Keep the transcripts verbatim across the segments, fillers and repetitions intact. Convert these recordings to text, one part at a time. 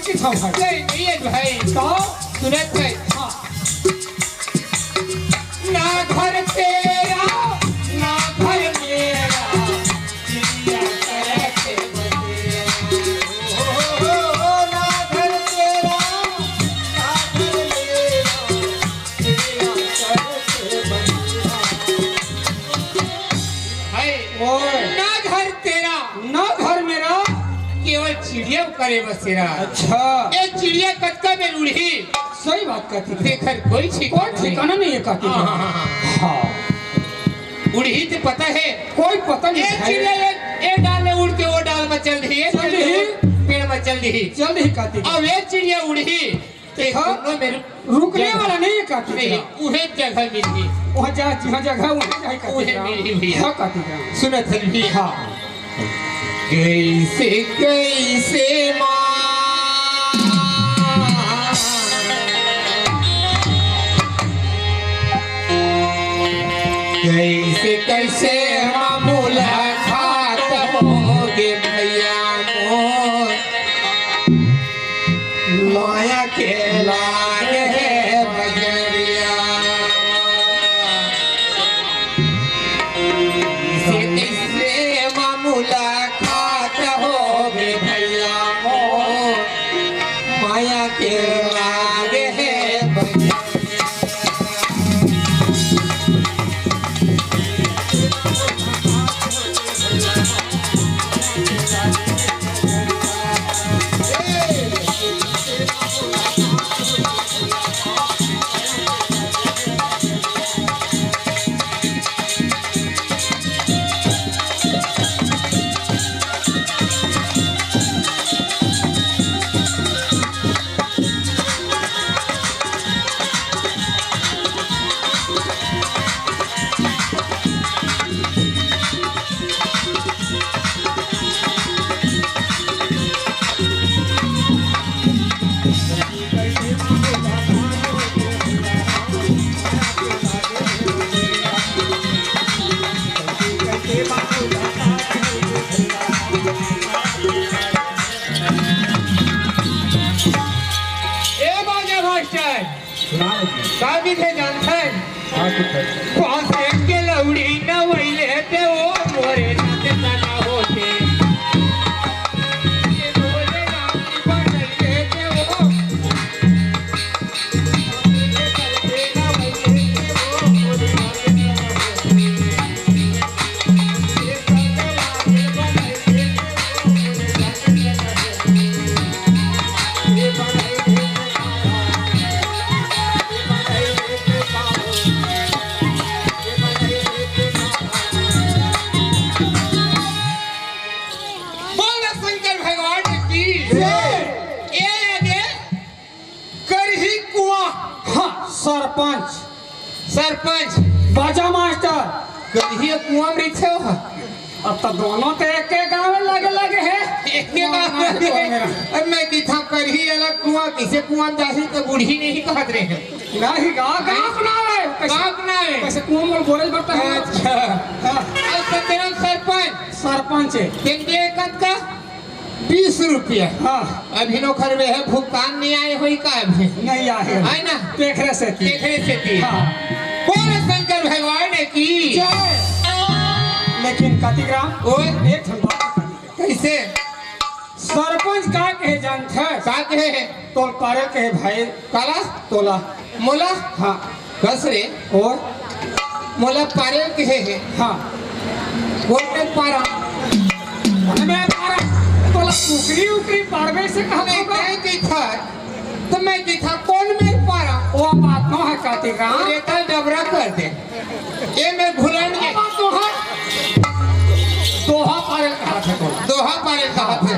किस भाई? नहीं, नहीं है भाई। तो? सुनत है। हाँ। ना घर तेरा, ना घर मेरा, चिड़िया करके बसेरा। ओ, ना घर तेरा, ना घर मेरा, चिड़िया करके बसेरा। है। ओए। ना घर तेरा, ना घर मेरा, केवल चिड़िया करे बसेरा। अच्छा। ये चिड़िया कतका बेर उड़ही? सही बात कहती है। तेखर कोई ठिकाना कोई ठिकाना नहीं है कहती है। हाँ, हाँ, हाँ, हाँ। हाँ। उड़ही तो पता है। कोई पता नहीं ये है। चिड़िया एक, एक डाल में उड़ के वो डाल में चल दिही, ये चल दिही। पेड़ में चल दिही। चल दिही कहती है। अब ये चिड़िया उड़ही, तो हाँ। दोनों में रुकने जगह वाला नहीं है कहती नहीं, है। उहे जगह मिलही। वहाँ जा, जहाँ जगह, वहाँ जाए कहती उहे है। मिलही भैया। हाँ कहती है। सुनत हन भैया। हाँ। कैसे, कैसे माँ, कैसे, कैसे माँ मुलाकात होगे भैया मोर, माया के लागे हे बजरिया। से कैसे माँ मुलाकात होगे भैया मोर, माया के लागे हे बजरिया। ए बाजा मास्टर, सुनाओ जी। का कहिथे जानथन? का कहिथे? पासे के लौड़ी नवइले ते ओ मोरे नाते तना होथे। ये मोरे नाती बनइले ते ओ। बोल शंकर भगवान की। जय। ए आगे करही कुआं। हाँ, सरपंच। सरपंच। बाजा मास्टर। करही कुआं में रहिथे हो। अब तो दोनों तो एक के गांव में लगे लगे है। एक के गांव में लगे। अब मैं किथा करही अलग कुआं, किसे कुआं जाही तो बूढ़ी नहीं कहत रहे हैं। नहीं, गांव, गांव अपना है। गांव अपना है। कैसे कुआं में बोले पड़ता है। अच्छा। हाँ। अब सत्यराम सरपंच। सरपंच है। तेन के कतका? बीस रुपया। हाँ। अभी नोखर में है, भुगतान नहीं आए होई का अभी? नहीं आए। है ना? तेखरे सेती। तेखरे सेती। हाँ। बोल शंकर भगवान की। जय। लेकिन कातिकराम, ओए। एक ठन बात। कैसे? सरपंच का कहे जानथे? का कहे? तोल पारे कहे भाई। काला? तोला। मोला? हाँ। कस रे? और? मोला पारे कहे हे। हाँ। कोन में पारा? मैं पारा। तोला कुकरी उकरी पारबे से कहा नहीं, होगा? मैं कहिथा, तो मैं कहिथा, कोन में पारा? वो बात नो है, कातिकराम। अरे, कल डबरा कर दे। ये मैं भुलन के। बात तो है। दोहा पारे कहा था तो। दोहा पारे कहा था।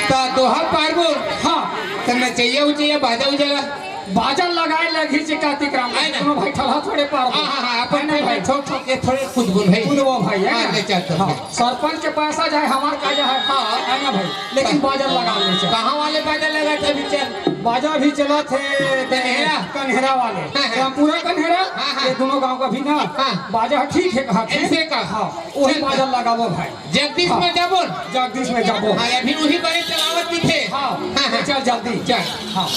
ता दोहा पारबो। हाँ। तो मैं चाहिए, वो चाहिए, बाजा उजा ला। बाजा लगाए लगी जी कातिकराम। है ना? दोनों भाई ठलहा थोड़े पार हो। हाँ, हाँ, हाँ, अपन है ना भाई? ठोक, ठोक के थोड़े कूद बोल भाई। कूद वो भाई, है हाँ, ना? ले चल तो हाँ, फिर। सरपंच के पैसा जाए, हमार का जाए। हाँ। है ना भाई? लेकिन हाँ। बाजा लगा ले चल। कहाँ वाले बाजा लगा थे अभी चल? बाजा भी चलत हे कन्हेरा। कन्हेरा वाले। हाँ, हाँ। रामपुरा कन्हेरा, हाँ, हाँ। ये दोनों गांव का भी ना हाँ। बाजा ठीक हे कहा थे। ऐसे का? हाँ, वही चल। बाजा लगाबो भाई। जगदीश हाँ। में जाबो। जगदीश में जाबो। हाँ, अभी वही बड़े चलावत दिखे। हाँ, हाँ, हाँ। चल जल्दी। चल। हाँ।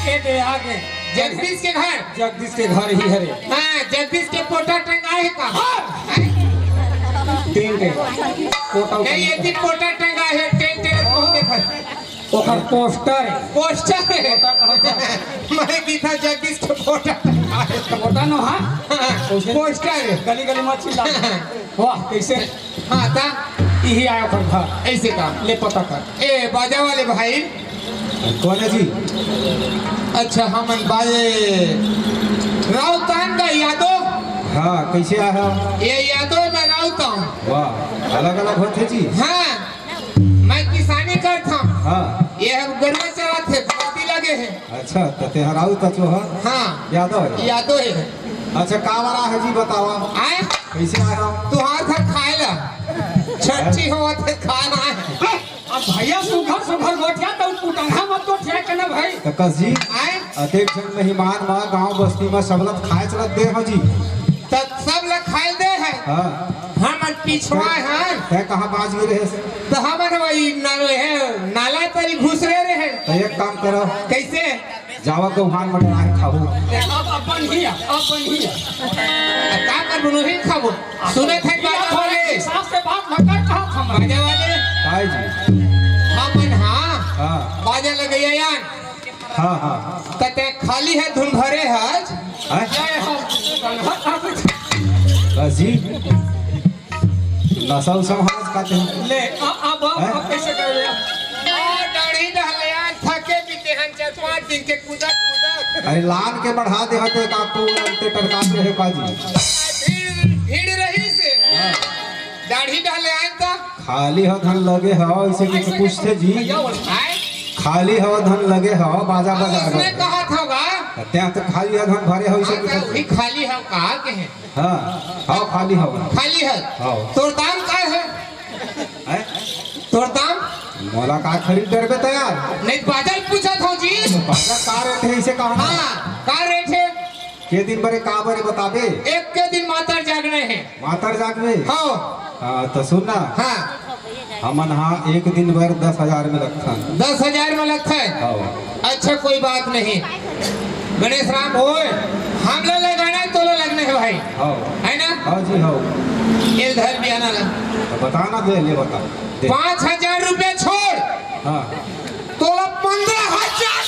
ए दे आगे। जगदीश के घर। जगदीश के घर ही हरे। हाँ, जगदीश के पोटा टंगा है का? हाँ। हैं? टेंट है। पोटा नहीं, ये भी पोटा टंगा है, टेंट है, वो देखा। ओकर पोस्टर है। पोस्टर है। मैं की था जगदीश के पोटा टंगा है। पोटा नो, हाँ? हाँ, पोस्टर है। गली गली में चिल्ला। वाह, कैसे? हाँ, ता? इही आयो ओकर घर। ऐसे का? ले पता कर। ए, बाजा वाले भाई। कौन है जी? अच्छा, हमन बाजे राउतान का यादव। हाँ, कैसे आया हो? ये यादव मैं राउतान। वाह, अलग-अलग होथे जी। हाँ, मैं किसानी करथंव। हाँ। ये हम गरुवा चराथे, बाती लगे हे। अच्छा, त तेहा राउत अचो ह? हाँ। यादव हे? यादव हे। अच्छा, का वाला हे जी, बतावा। आय? कैसे आय हो? तुहार घर खाए ला। छठी होवत हे, खाना हे। अब भैया सुघर सुघर गोठिया त कुटंगा मत गोठिया के ना भाई। त कस जी, आय? अतेक झन मेहमान म गांव बस्ती म सबलत खाए चलत दे हो जी। त सब ल खाए दे हे। हाँ। हमन पिछवा हन। तैं कहाँ बाज गे रहे? त हमन वही नालो हे, नाला तरी घुसरे रहे। त एक काम करो। कैसे? जावा गौहान म डराए खाबो। अब, अब बन ही, अब बन ही। का करबो, नोही खाबो। सुनत हे बाजा वाले। साफ से बात मत कर, कहा था मैं। बाजा वाले। काय जी? हमन, हाँ। हाँ। बाजा लगैया यार। हाँ, हाँ। त तैं खाली हे धुन भरे हस। हैं? जय हो। बस जी। नसा उसा महाराज खाते हैं। ले, आ, अब, अब, हैं? अब कैसे कर रहे हैं? आ, दाढ़ी डहले यार, थके बीते हन चार पाँच दिन के कूदत, कूदत। अरे लान के बढ़ा दे होते का तू अंते टरका दे हे बाजी। भीड़, भीड़ रही से। हाँ। दाढ़ी डहले आए त। खाली हो धन लगे हो, इसे कुछ पूछते जी। आए? खाली हो धन लगे हो, बाजा बजा इसने रहे। कहा था बा? त्या तो खाली हो धन भरे हो, इसे हाँ, कुछ तो भी खाली हो कहा के है। हाँ, हव खाली हव। खाली हे? हव। तोर दाम का हे? हैं? तोर दाम? मोला का खरीद डरबे त यार? नहीं, बाजा ल पूछत हव जी। बाजा का रेट हे, इसे कहा ना? हाँ, का रेट हे? के दिन बरे, का बरे बताबे? एक के दिन मातर जागना हे। मातर जागबे? हव। हाँ, त सुन ना। हाँ। हमन हा एक दिन बर दस हजार में लगथन। दस हजार में लगथे? हव। अच्छा, कोई बात नहीं। गणेश राम, ओए, हमला लगाना हे, तोला लगना हे भाई। हव। है ना? हव जी, हव। ये धर बियाना ला। त बता ना दे, ले बता। दे। पाँच हजार रुपया छोड़। हाँ। तोला पंद्रह हजार।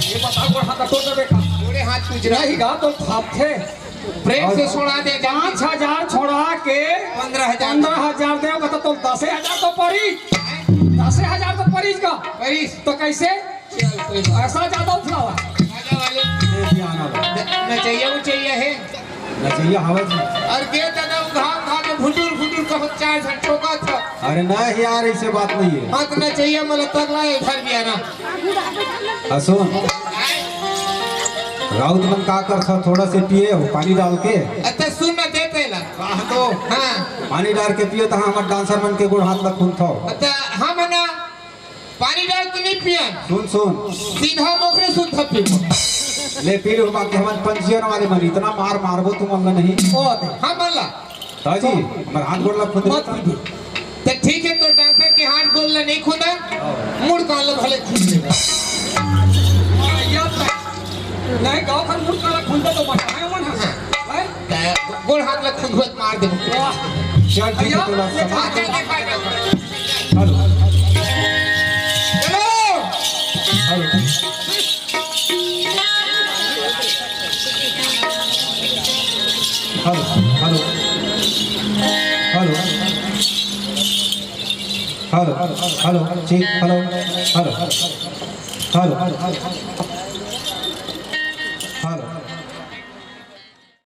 ये बता, गोड़ हाथ तोड़ दे बेटा। गोड़े हाथ पूछ रहा है। नहीं गा, तो थापथे। प्रेम से छोड़ा दे, पाँच हजार छोड़ा के पंद्रह हजार। पंद्रह हजार दे, बता तो दस हजार तो परिस। दस हजार तो परिस का। परिस। तो कैसे? चल, कोई बात। पैसा ज्यादा उठलावा। राजा वाले। ये भी आना बा। न-, नचैया उचैया हे। नचैया हवा जी। और के दादा उघार उघार के फुटुर फुटुर कहो चार झन चौका था। अरे नहीं यार, ऐसे बात नहीं है। हाँ, तो नचैया मला तगला हे, इधर भी आना। हाँ, सुन। राउत मन का करथव, थोड़ा से पिए हो, पानी डाल के। अच्छा, सुन ना, दे तेला। कहा तो। हाँ। पानी डाल के पिए, तो हमर डांसर मन के गोड़ हाथ ला खूंदथव। अच्छा, हम ना पानी डाल के नहीं पियन। सुन, सुन। सीधा मोखरे सुद्धा पीबो। ले, पी लो, बाकी हमन पंजियन वाले मन, इतना मार मारबो तुमन ला नहीं। ओ, दे। हमन ला। ताजी, हमर हाथ गोड़ ला खुद मत पीबो। त ठीक है, तो डांसर के हाथ गोड़ ला नहीं खुदा, हाँ। मुड़ कान ला भले खुद ले। नहीं, गाँव का मुड़ कान ला खुदा तो बचाए मन है। हैं? त गोड़ हाथ ला खुद मार दे। वाह। चल, ठीक है, भैया, तोला ये समाज हाथ में देखा जाओ। Hello. Hello. Hello. Hello, hello. Hello, check, hello, hello, hello.